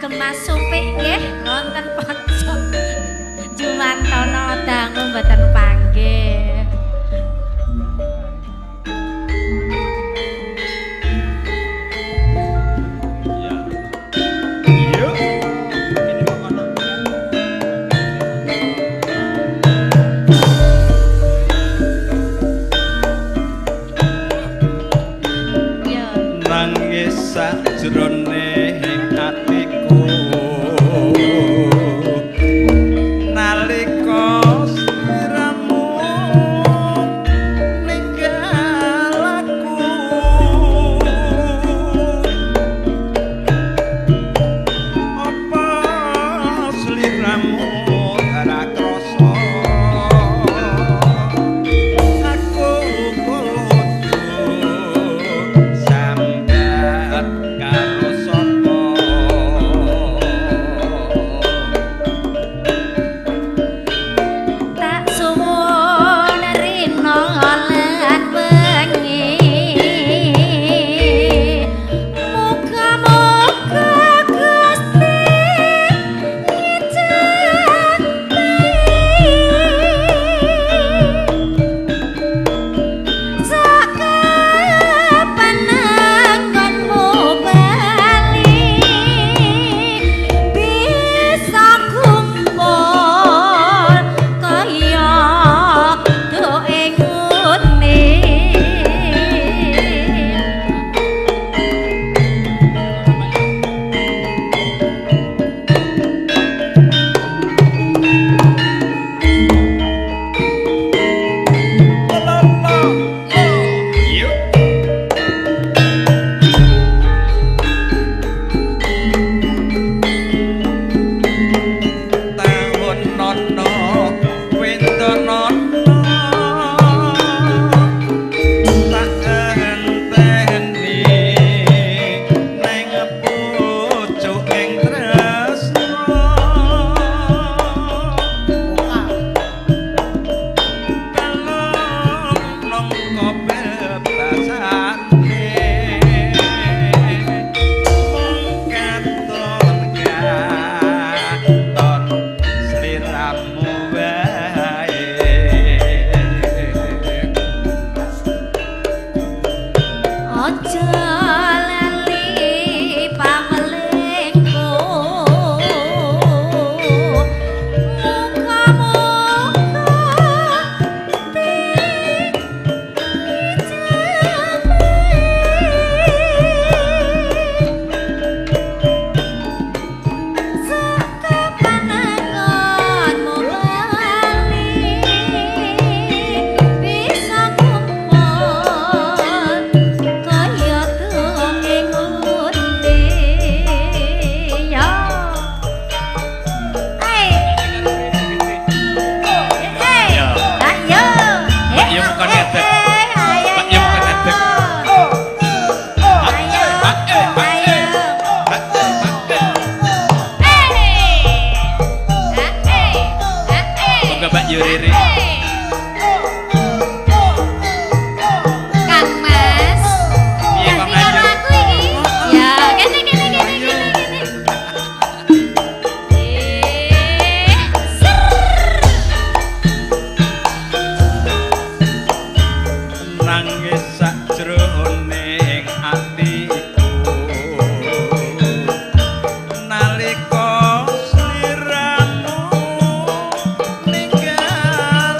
Kagem Mas Supik nggih wonten pojok Jumantono dangu mboten panggih. Yo. Nangis sajroning atiku nalika sliramu ninggal aku, apa sliramu ora krasa aku kudu sambat karo sapa? Tak suwun rina lan wengi, muga-muga Gusti ngijabahi. Sakapan anggonmu bali bisa kumpul kaya doe ngene. Yuk. Tahun nono wintonono tak enteni neng pucuking tresna, kalung nangka bebasane mung katon katon sliramu wae. Aja lali pamelingku, muga-muga dijabahi. Sakapan anggonmu bali bisa kumpul kaya doe ngene. Yo. Hey. Hey. Ya. Ayo. Mbak Yu bukan ngedek. Ayo. Mbak Yu bukan ngedek. Ayo. Ayo. Monggo Mbak Yu Riri. Kang Mas. Piye kok Ganti karo ngajak? aku iki. Ya, kene kene kene kene kene. Eh, ser. Nangis sajroning atiku nalika sliramu ninggal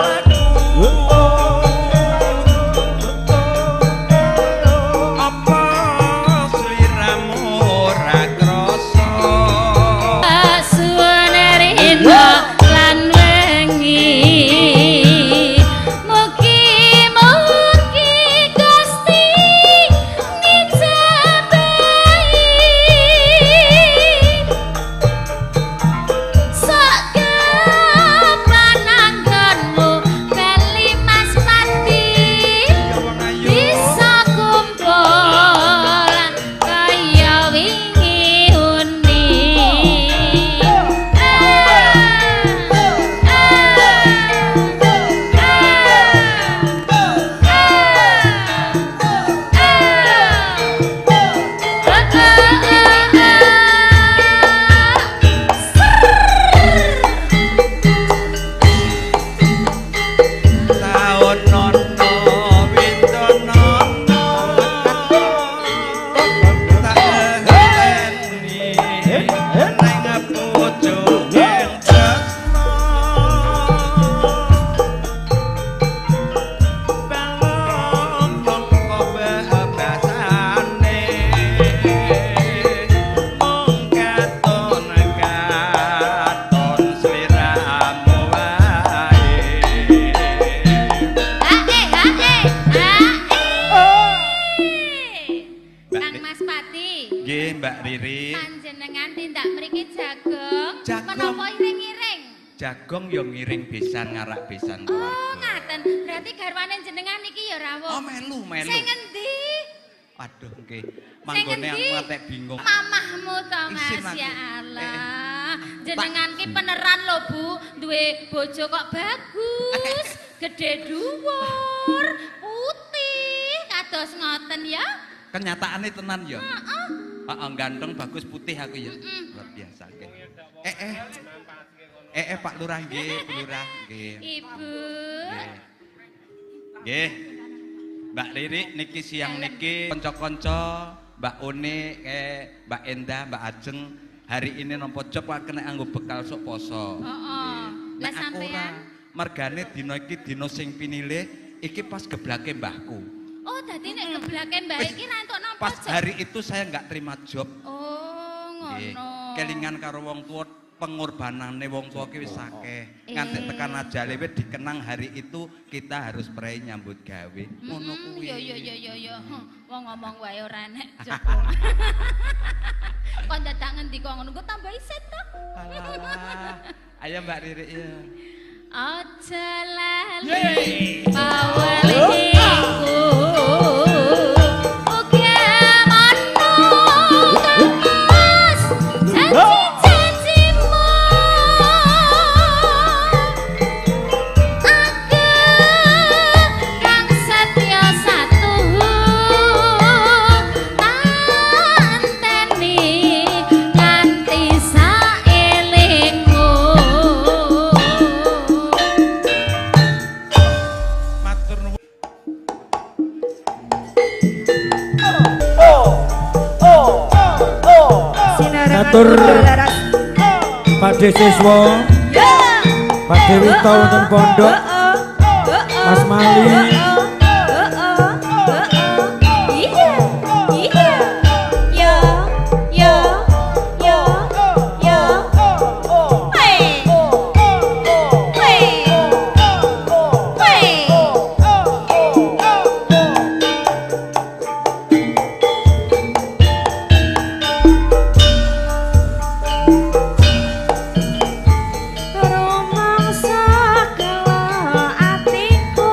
Napa iring-iring? Jagong yo ngiring besan ngarak besan Oh, keluarga. Ngaten. Berarti garwane jenengan niki ya rawuh. Oh, melu melu. Sing ngendi? Aduh nggih. Manggone aku atek bingung. Mamahmu to, Mas, ya Allah. Jenengan ki peneran lho, Bu. Duwe bojo kok bagus, gede dhuwur, putih, kados ngoten ya. Kenyataane tenan ya. Heeh. Heeh, ganteng bagus putih aku ya. Luar biasa nggih. Pak Lurah nggih, Bu Lurah nggih. Ibu. Nggih. Mbak Lirik niki siang niki kanca-kanca Mbak One, Mbak Endah, Mbak Ajeng hari ini nampa job kena anggo bekal sok poso. Heeh. Lah sampean mergane dina iki dina sing pinilih iki pas geblake mbahku. Oh, dadi nek geblake mbah iki ra entuk nampa Pas hari itu saya nggak terima job. Oh, ngono. Kelingan karo wong tuwa, pengorbanane wong tuwa ki wis akeh. Nganti tekan ajale wis dikenang hari itu kita harus prei nyambut gawe. Ngono kuwi. Yo yo yo yo yo. Wong ngomong wae ora enek job. Kok dadak ngendika ngono kok tambah isin to. Alah. Ayo Mbak Ririk ya. Aja lali paweliku. Uga mono kang janji-janjimu. Aku kang setya satuhu tanteni nganti saelingmu. Matur nuwun. Matur Pak Desiswo, Pak Dewito wonten pondok, Mas Mali. Iya, iya, yo, yo, yo, yo. Hey, hey, hey. Rumangsa kala atiku.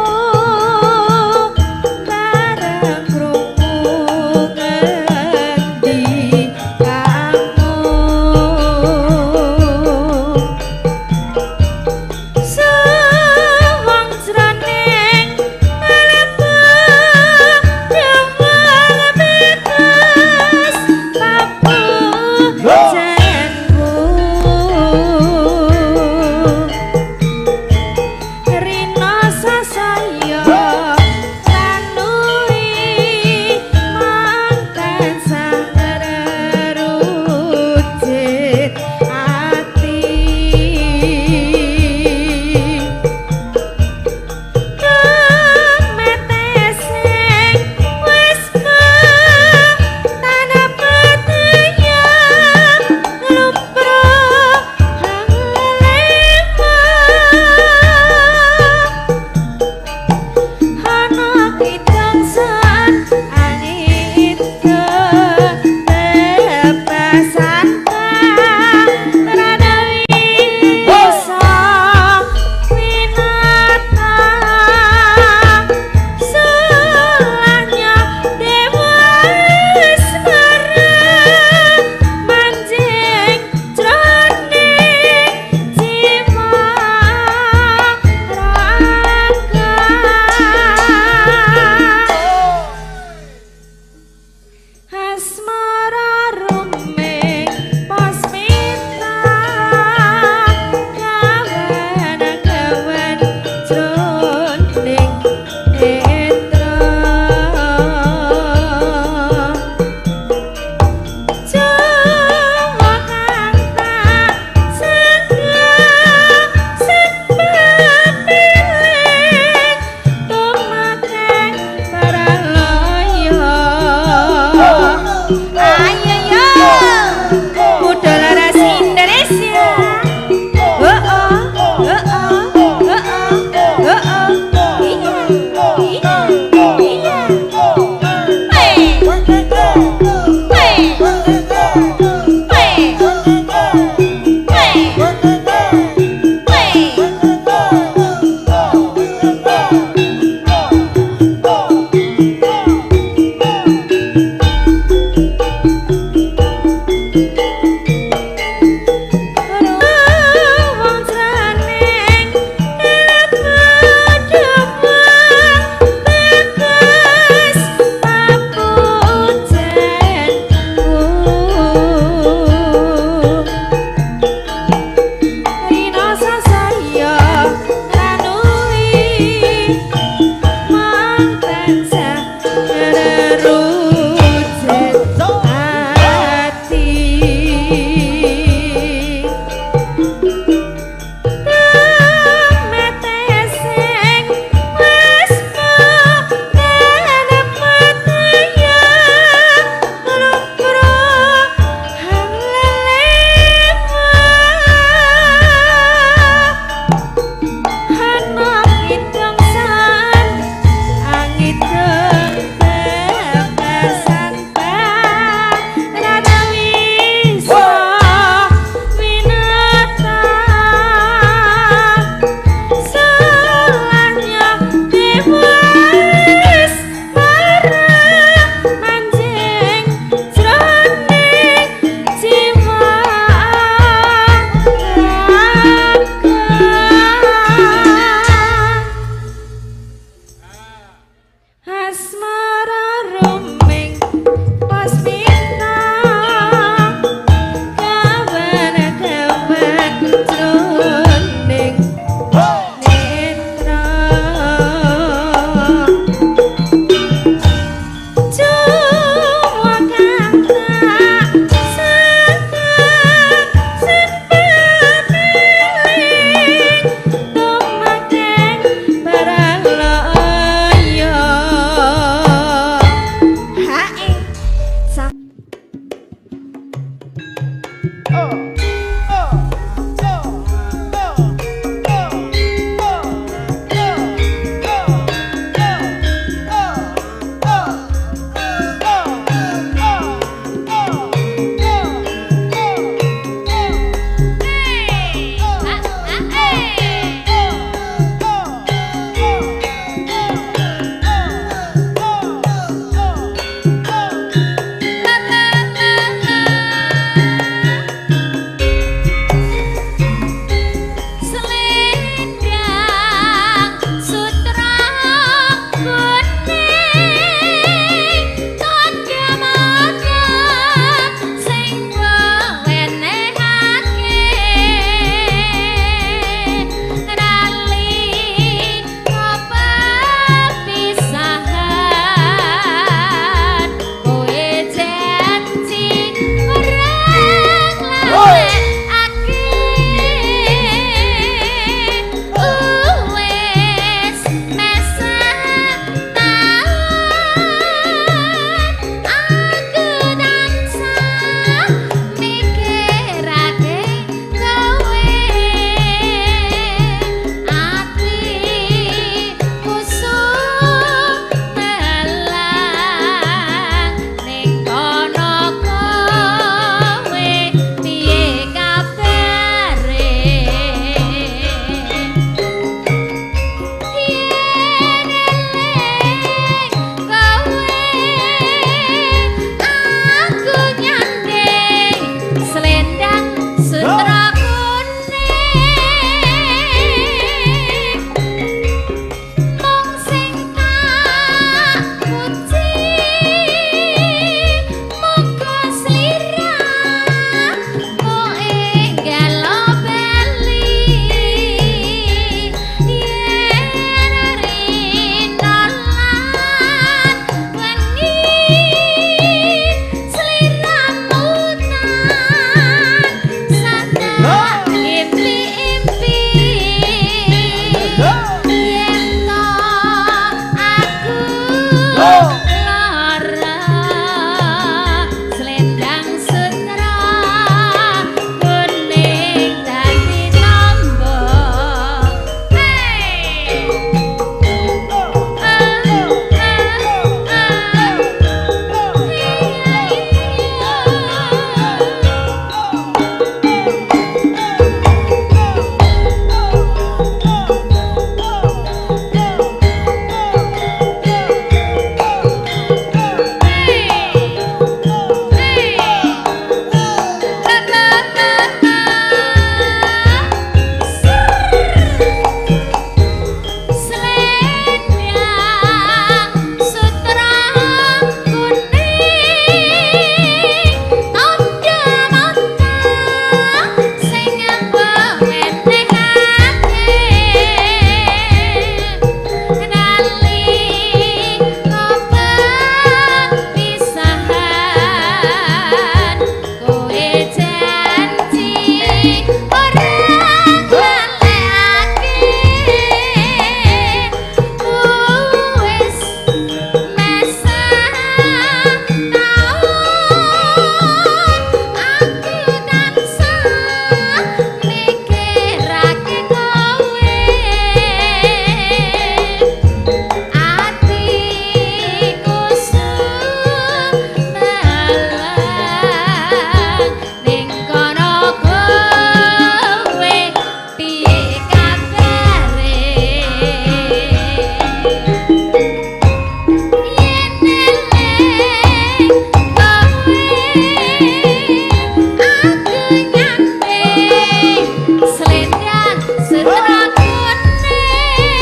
Sutra kuning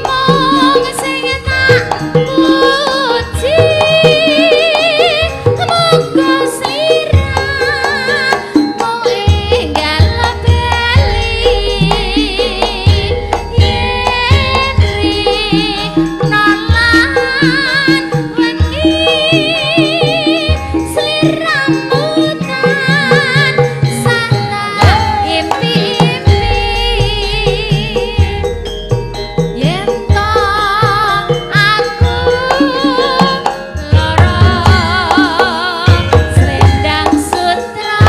mung sing tak puji, muga sliramu enggal bali. Yen rino lan wengi sliramu tansah tak impi-impi. Yen to aku lara, slendang sutra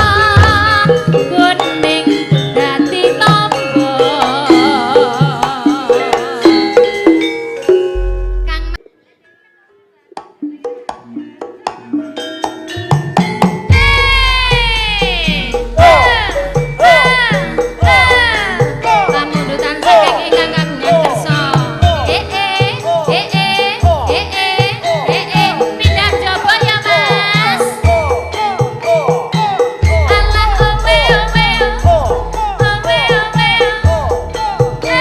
kuning dadi tombo. Kang Pamundutan saking ingkang kagungan kersa. Eh eh eh eh eh eh eh eh pindah jaba ya, Mas. Alah owe owe owe owe. Eh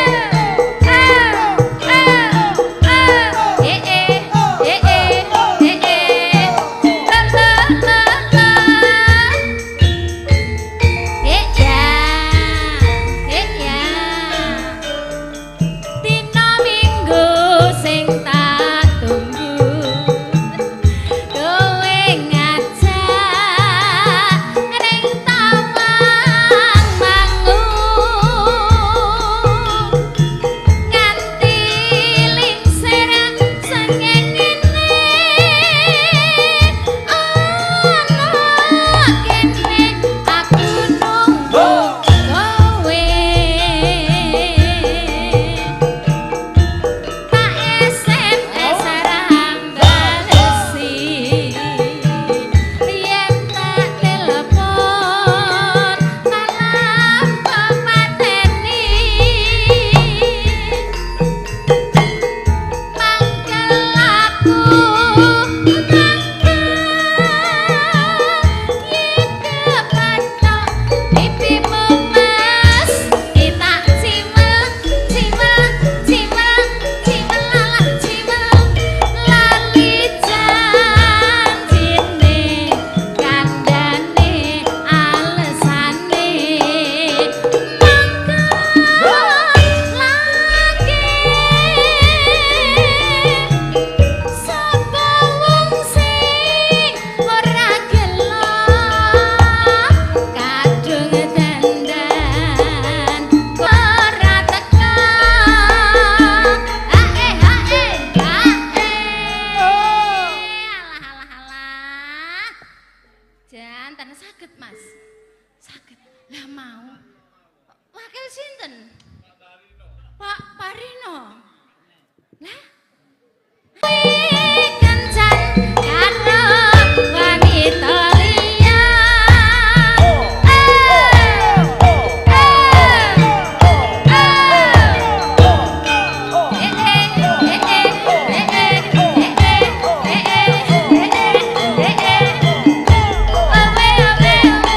eh eh eh eh eh eh eh eh. La la la la. Eh ya, eh ya. Dina Minggu sing tak tunggu, kowe ngajak ning Tawang Mangu, nganti lingsir srengenge ana kene aku nunggu kowe. Tak SMS ra balesi, yen tak telepon malah mbok pateni. Mangkel aku mangkel yen kepatok pipimu, Mas, kita cimel cimel cimel cimel alah cimel, lali janjine kandhane alesane. Mangkel lagi sapa wong sing ora gelo kadung dandan ora teka. Hae hae hae, alah alah alah, jantan saged, Mas, saged lah. Mau wakil sinten? Pak Parino lah. Kencan karo wanita liya. Eh eh eh eh eh eh eh eh eh eh eh. Awe awe awe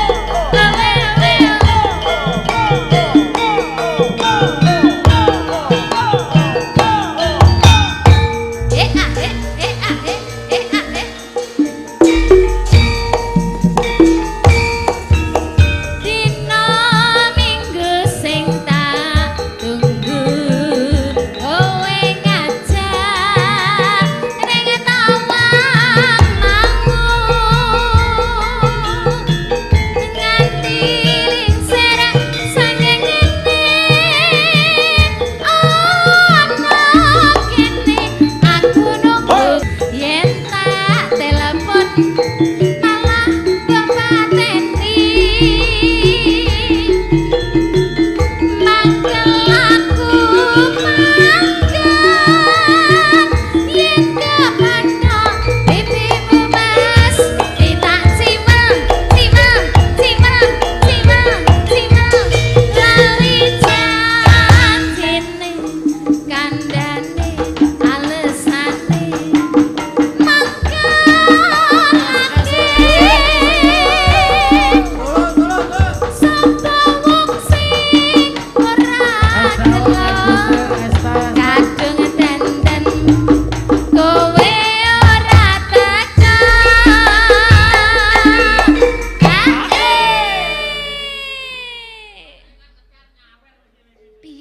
awe.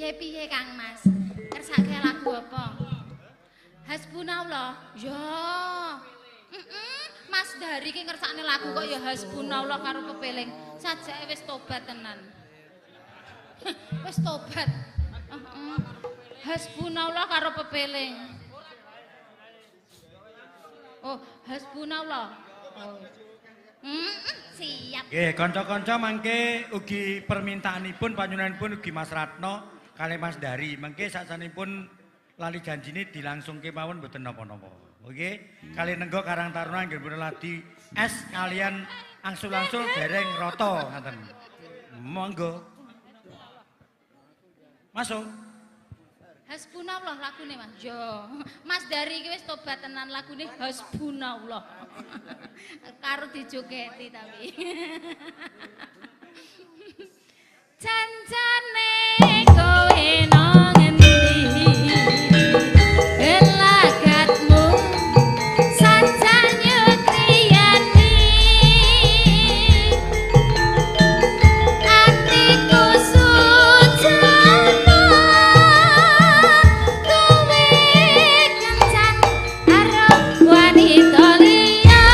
Piye-piye Kang Mas? Kersake lagu apa? Hasbunallah. Ya. Mas Dari ki ngersakne lagu kok ya hasbunallah karo kepeling. Sajake wis tobat tenan. Wis tobat. Heeh. Hasbunallah karo pepeling. Oh, hasbunallah. Oh. Siap. Nggih, kanca-kanca mangke ugi permintaanipun panjenenganipun ugi Mas Ratno kalih Mas Dari. Mangke saksanipun lali janjine dilangsungke mawon mboten napa-napa. Oke, kali nenggo Karang Taruna nggih pun ladi es kalian angsul-angsul dereng rata ngaten. Monggo. Masuk. Hasbunallah lagune Mas. Yo, Mas Dari iki wis tobat tenan lagune hasbunallah. Karo dijogeti tapi. Janjane kowe nang ngendi? Gelagatmu sajane kriyani. Atiku sujana kowe kencan karo wanita liya.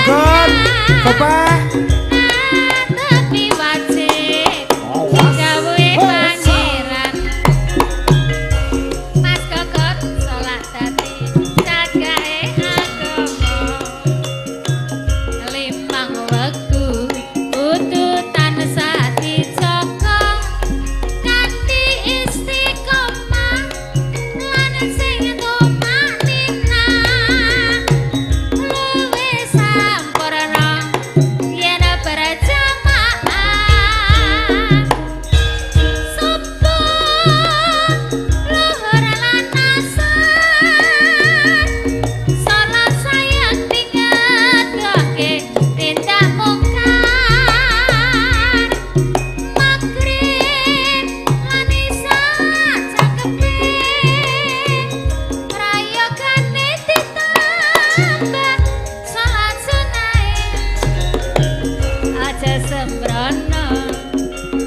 Gogon, Bapak. Tapi wajib dawuhe pangeran. Mas Gogot salat dadi cagahe agama. Limang wektu kudu tansah dijaga kanthi istiqomah lan sing tumaknina. Luwih sampurna yen berjamaah. Subuh, luhur lan asar, salat sayang tingedoke tindak mungkar. Magrib lan isya cakepe, prayogane ditambah salat sunahe. Aja sembrono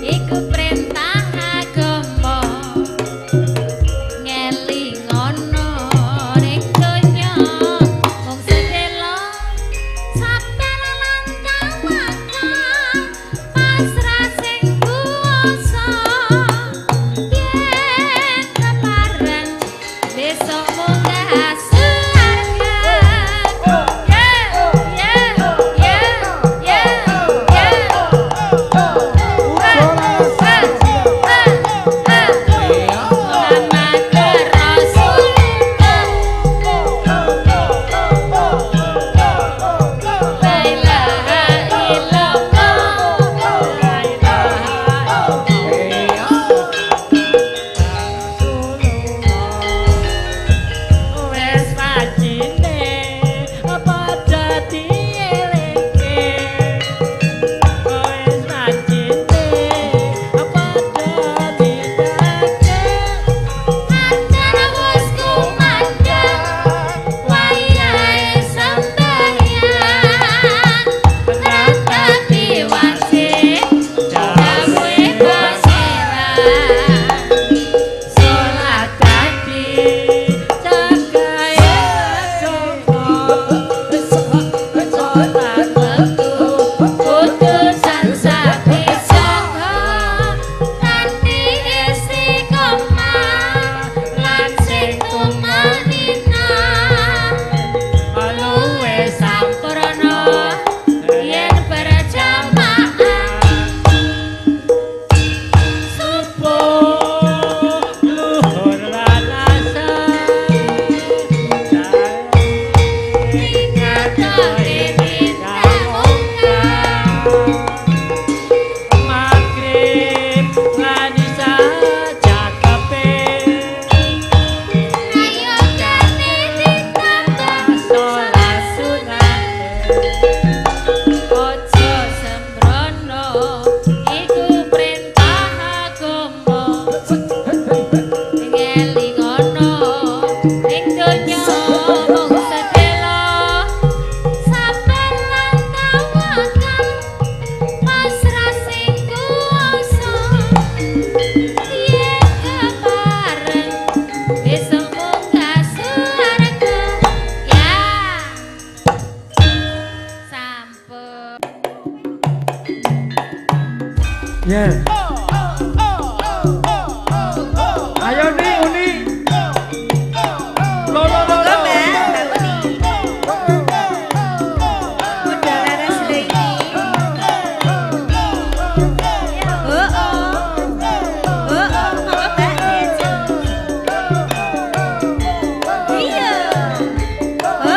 iku perintah agama. Ngelingono ning donya mung sedelo, sabar lan tawakal, pasrah sing kuwasa. Yen kepareng besok munggah surga. Ya ya ya ya ya. Muhammad Rasulullah. La ilaha illallah. La ilaha Wes wajine padha dielingke. Wes wajine padha ditake. Adzan wis kumandhang wayahe sembahyang. Ngratapi wajib dawuhe pangeran. Salat dadi cagahe agama. Salat Wektu kudu tansah dijaga kanthi istiqomah lan sing tumanina. Luwih sampurna yen berjamaah. Subuh, luhur lan asar, Ningatoke tindak mungkar. Magrib lan isya cakepe. Prayogane ditambah Salat sunah. Aja sembrono iku perintah agama. Ngelingono ing donya mung sedelo, sabar lan tawakal, pasrah sing kuwasa. Yen kepareng besok munggah surga. Ya sampun. Ya. Ayo nih Uni. Lo lo lo Monggo lo. Mbak, Mbak Uni. Bunda Laras Lady. Oh oh. Oh oh, monggo Mbak diajeng. Iya. Oh oh.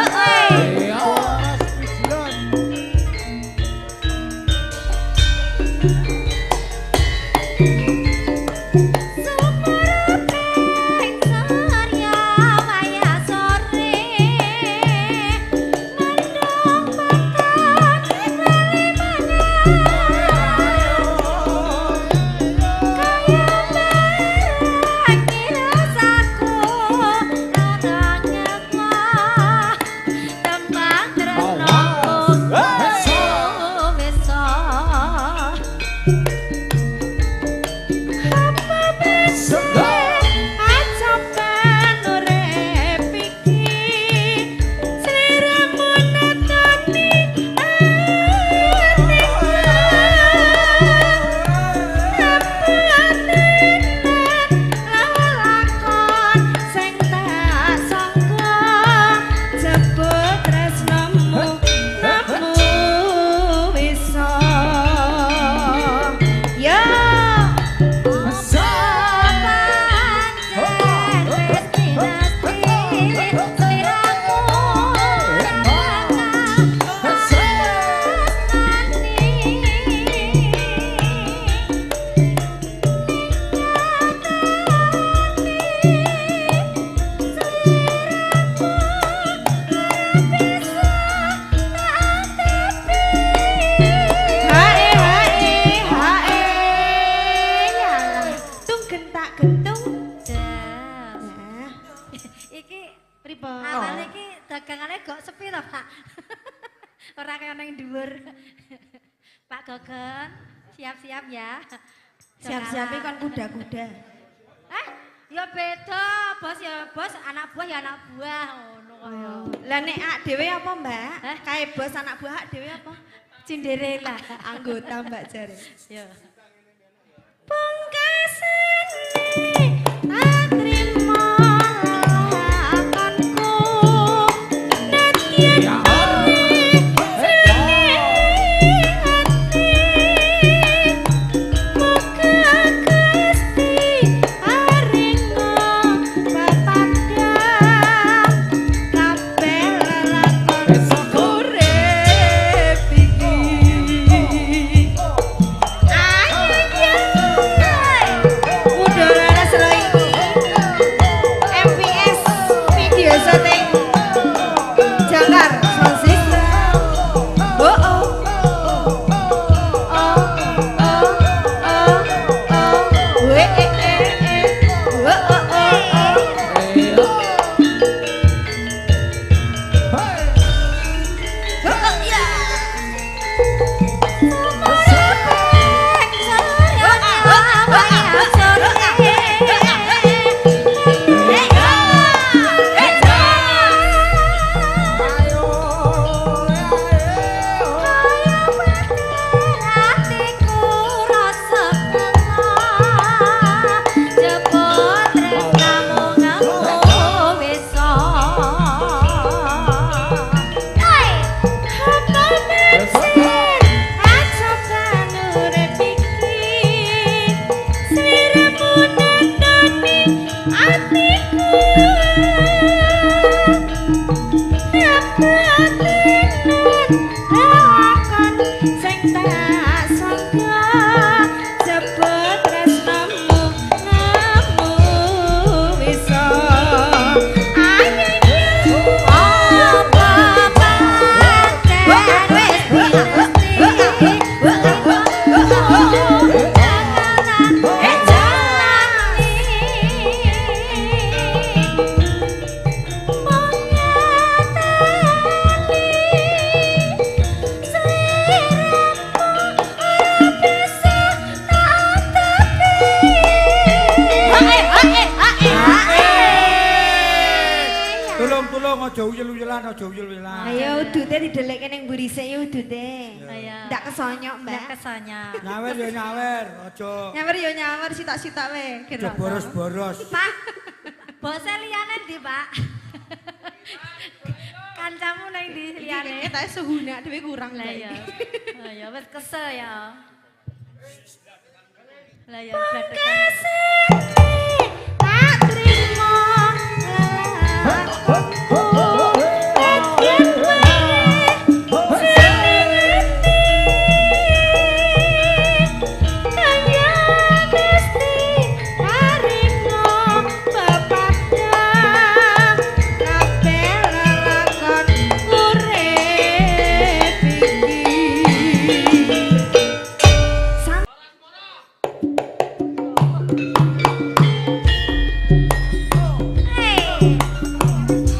Ora kaya nang dhuwur. Pak Gogon, siap-siap ya. Siap-siape kon kuda-kuda. Eh, ya beda, bos ya bos, anak buah ya anak buah ngono kaya. Lah nek ak dhewe apa, Mbak? Hah? Kae bos anak buah ak dhewe apa? Cinderella. Anggota Mbak jare. Ya. Pungkasane tak trimo lakonku nadyan MPS video syuting Jangkar Sound System. Oh oh oh oh oh oh W E E E W O O O. Oh, oh, ya. Sing tak sangka jebot tresnamu nemu wisa ayo apa pancen wis mesti Tulung-tulung aja uyel-uyelan, aja uyel-uyelan. Ayo udute didelekke ning mburi sik ya udute. Ayo. Ndak kesonyok, Mbak. Ndak kesonyok. Nyawer ya nyawer, aja Nyawer ya nyawer sitok-sitok we. aja boros-boros. Pak, bose liyane ndi, Pak? Kancamu nang ndi liyane? Ketoke suhune dhewe kurang Lah Mbak. ya. Lah ya wis kesel ya. Lah ya bladhekan. Tak trimo lelakonku nadyan wae jeneng ati kaya Gusti paringa pepadang kabeh lelakon urip iki.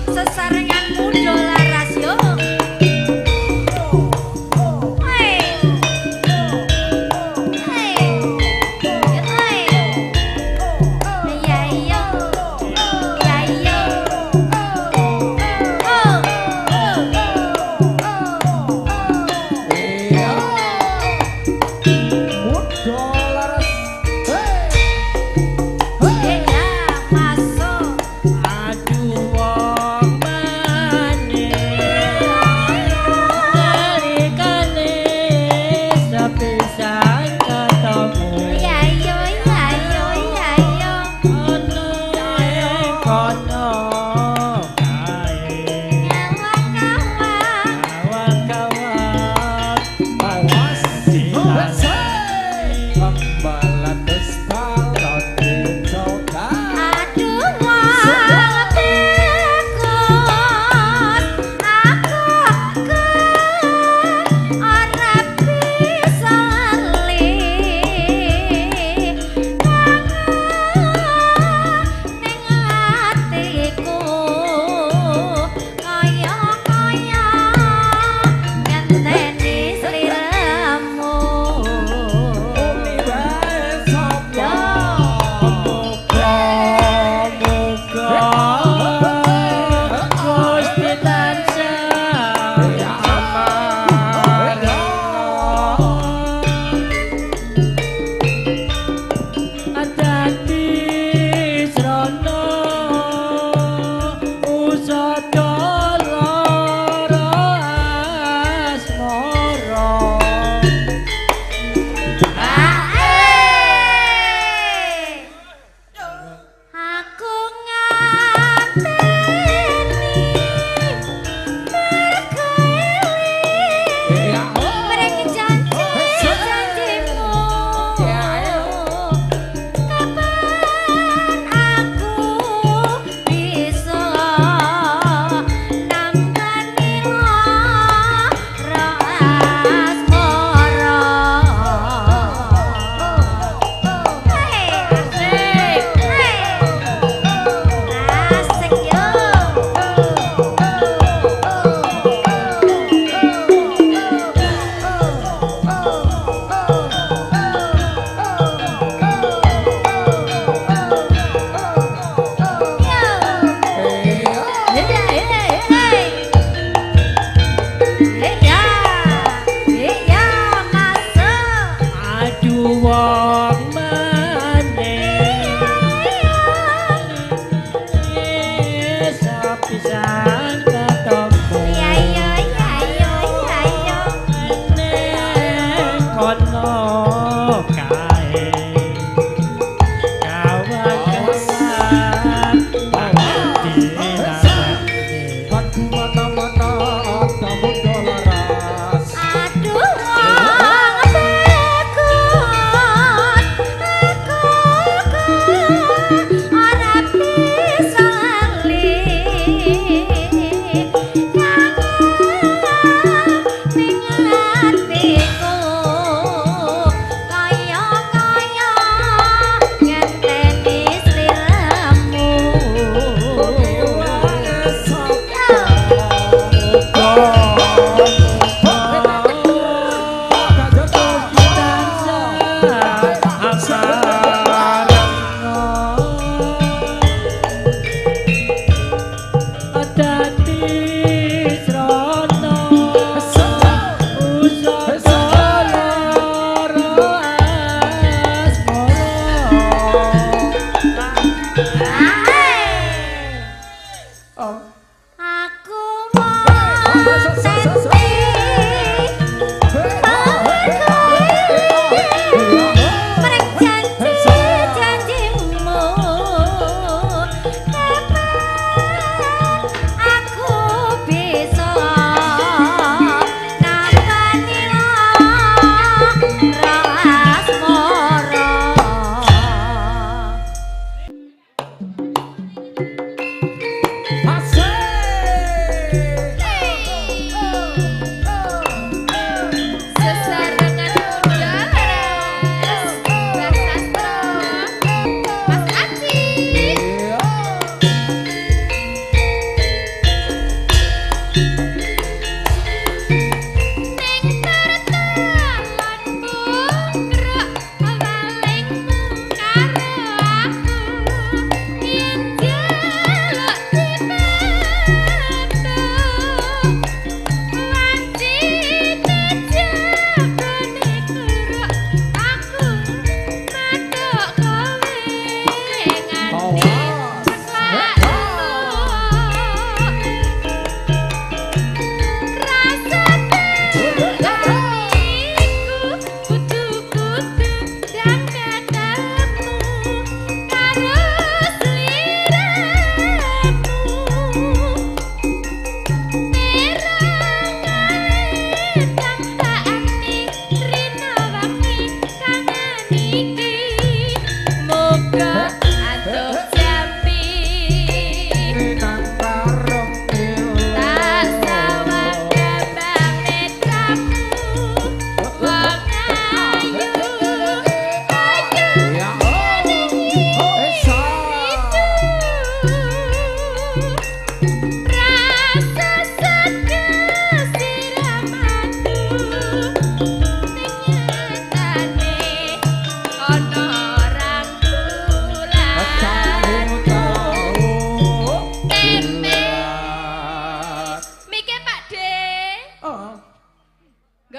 Sesarengan Dadi srana usada lara asmara. Aku nganteni mergo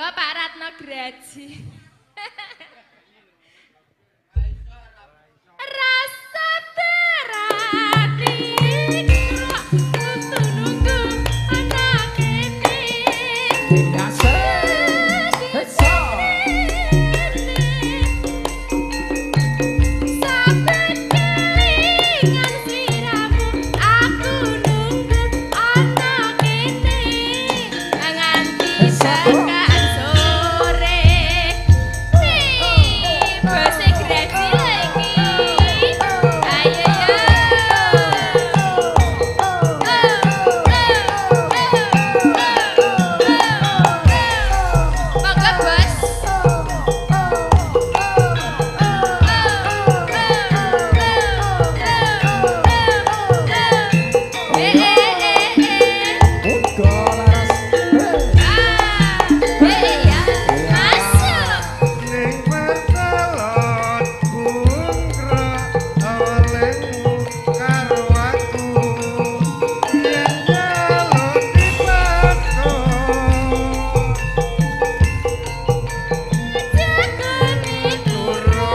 Monggo Pak Ratno Graji. Rasa berarti kok kudu nunggu ana kene. Saben kelingan sliramu aku nunggu ana kene nganti tekan sore. Wih, bose Graji lagi. Ayo yo. Monggo bos. Eh eh eh eh. Muga laras. Ah, eh ya. Masuk. Ning pertelon bungkra olehmu karo aku yen jaluk dipaksa. Jagone Turu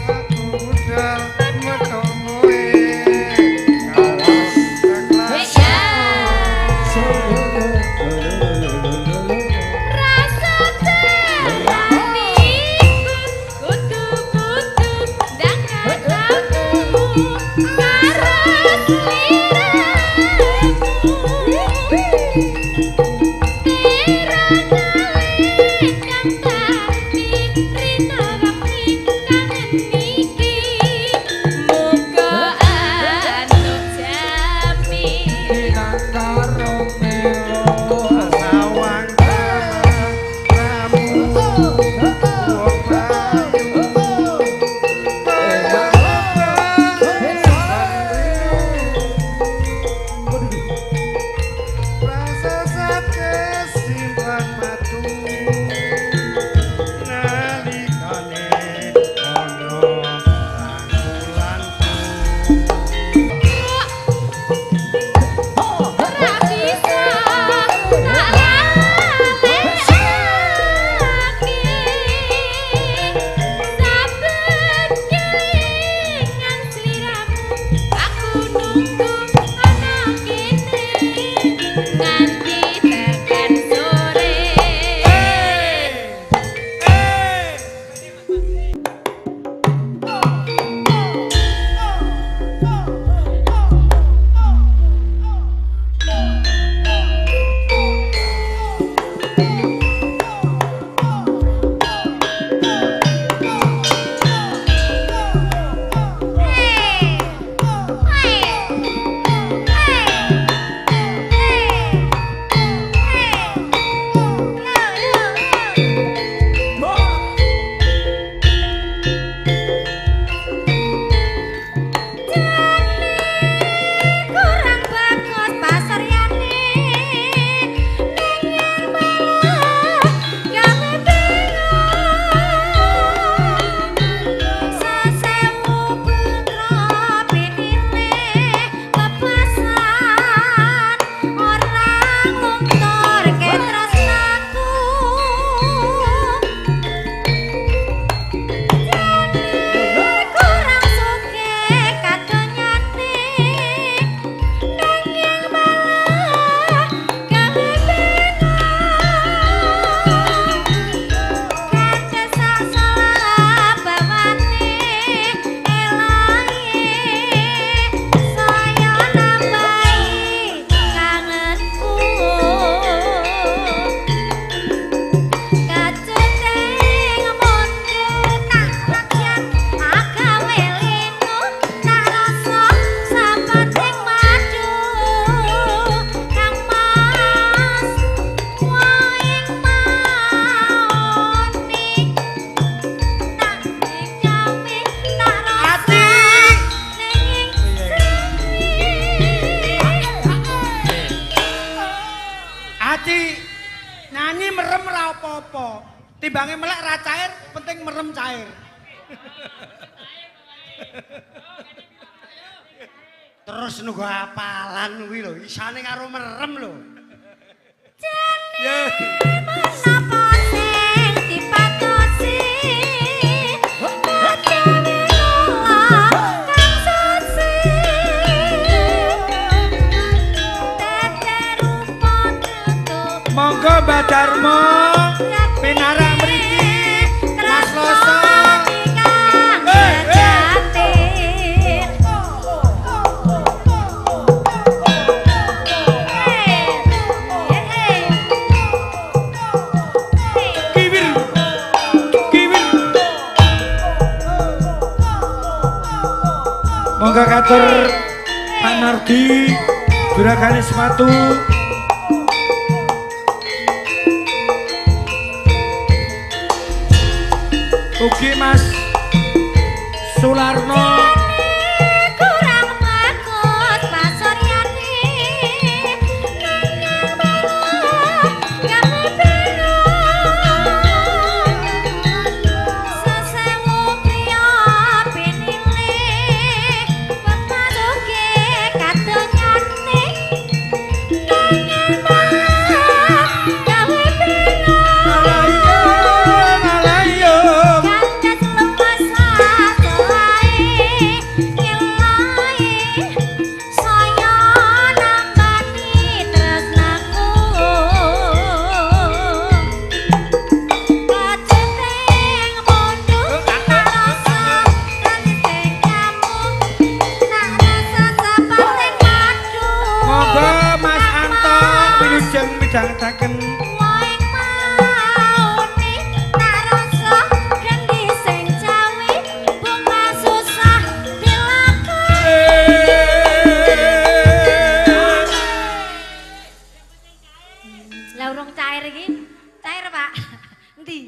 aku budal metu kowe kawas Eh ya. Rasa teraniku kudu-kudu ndang katamu karo sliramu. Tera kang tani rina wengi kangen iki muga antuk jamin. Karo melo. Sawang ramu wong ayu prasasat kesimpan matu nalikane ana rangkulanku. Ora bisa tak lalekake saben kelingan sliramu aku nunggu ana kene nganti tekan sore. Kurang bagus pasaryane ning yen malah gawe bingung sesewu putra pinile lepasan ora ngluntur ketresnaku. Kurang sugih kadonyane nanging malah gawe bingung kaca sak salabane elahe saya nambahi kangenku. Kaceteng mondho tak rakyat agawe linu tak rasa sapating madu Kang Mas waing maoni tak dikami tak rasa ning Aci nyanyi merem ra apa-apa. Timbange melek ra cair, penting merem cair. Terus nunggu apalan kuwi lho, isane karo merem lho. Jane menapa Monggo Mbah Darmo pinarak mriki. Mas Loso. Eh, eh. Kiwir. Kiwir. Monggo katur Pak Nardi juragane sepatu. Ugi Mas Sularno. Kurang bagus pasuryane nanging malah gawe bingung. Sesewu priya pinile pepasuke kadonyane nanging malah gawe bingung. Alayum, alayum. Kandas lemas ae ngelai saya nambani tresnaku kaceteng mundu rasa kaceteng kamu tak rasa sapating madu. Monggo Mas Anto wilujeng midhangetaken. Waing mauni tak rasa kendi sing cawi bunga susah dilakoni. Lah urung cair iki. Cair, Pak. Endi?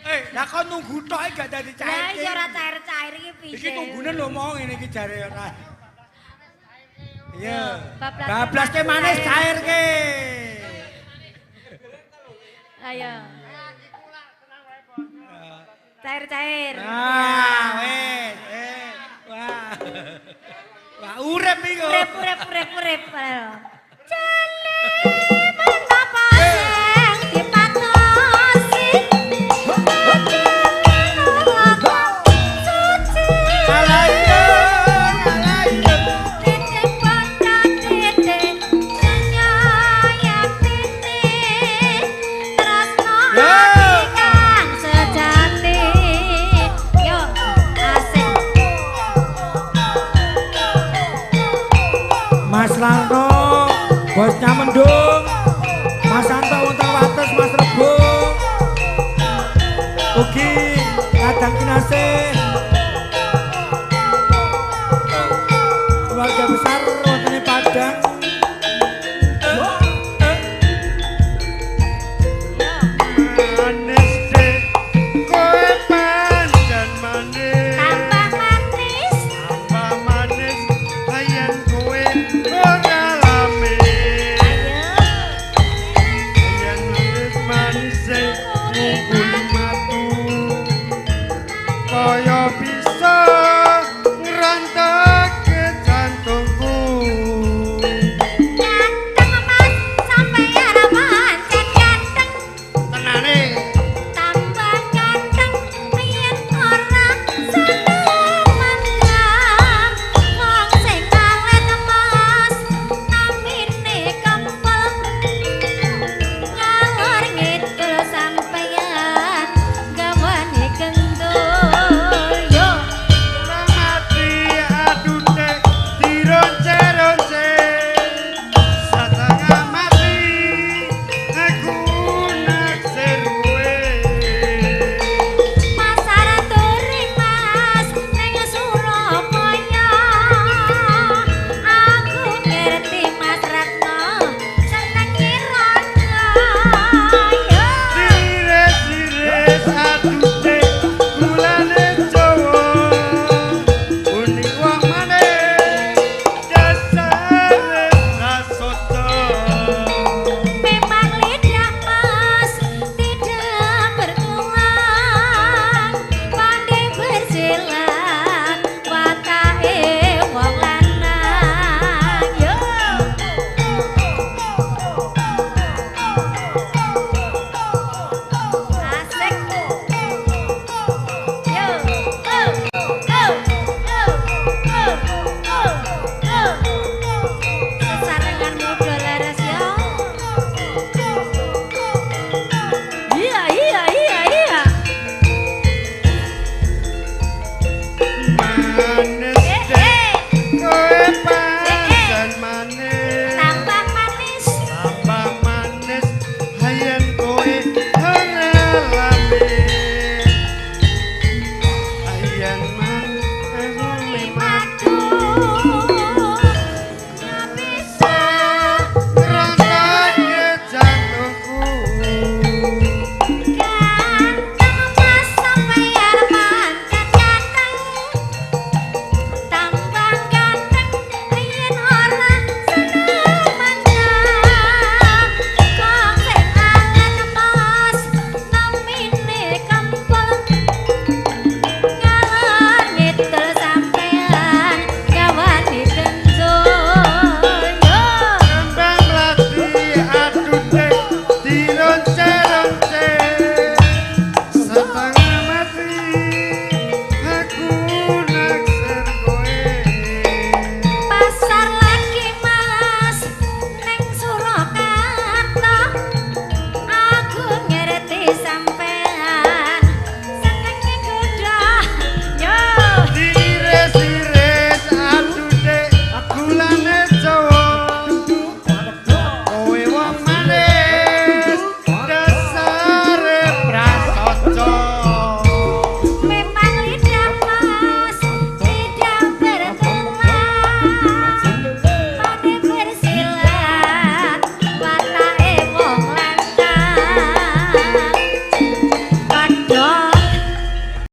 Eh, lah kok nunggu tok iki gak dadi cair. Lah iya ora cair-cair iki piye? Iki tunggune lho mau ngene iki jare ora. Iya. Bablas Bablaske manis cairke. Ayo. Cair-cair. Nah, wes, eh. Wah. Wah, urip iku. Urip urip urip urip. Ayo. Jane menapa sing dipatosi? Suci. Alayum, alayum. Titik pada titik nyayaktine tresno Yo. ati kang sejati. Yo asik. Mas Larno, bosnya Mendung. Mas Anto wonten